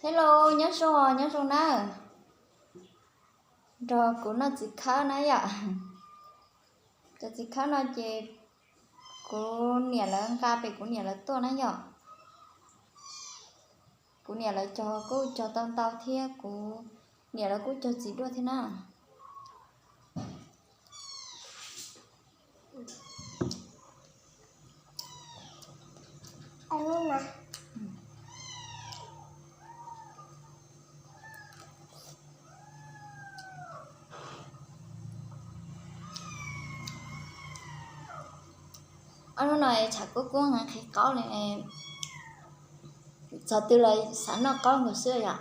Hello, nyob zoo, nyob zoo na. Nrog kuv noj txiv khawb na yom. Cov txiv khawb no ces kuv niam lawv nqa pem kuv niam lawv tuaj na yom. Kuv niam lawv cog kuj cog tau ntau thiab, kuv niam lawv kuj cog txiv duaj thiab na. Ob hnub no tshav kub kub heev, qhib qaub li, txog twg los xav noj qaub nkaus xwb yom.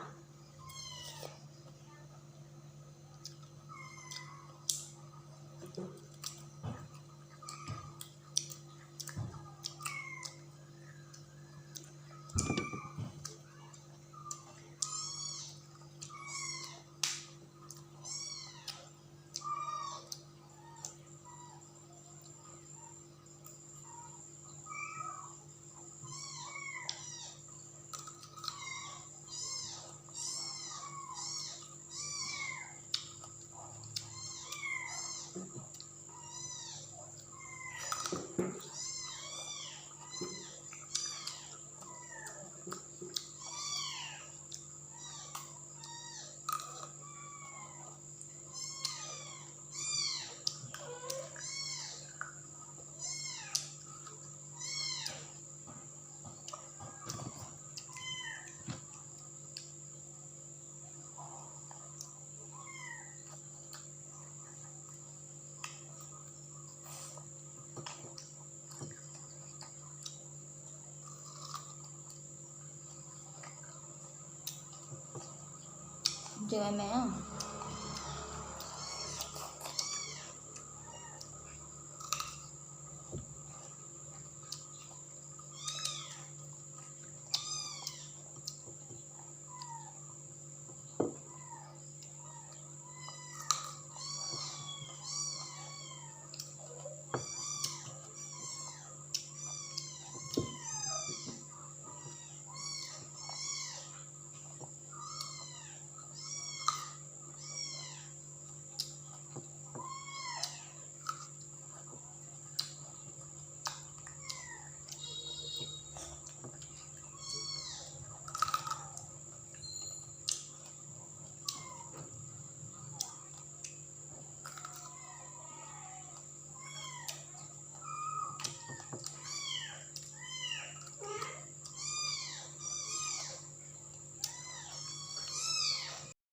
Ntses me me.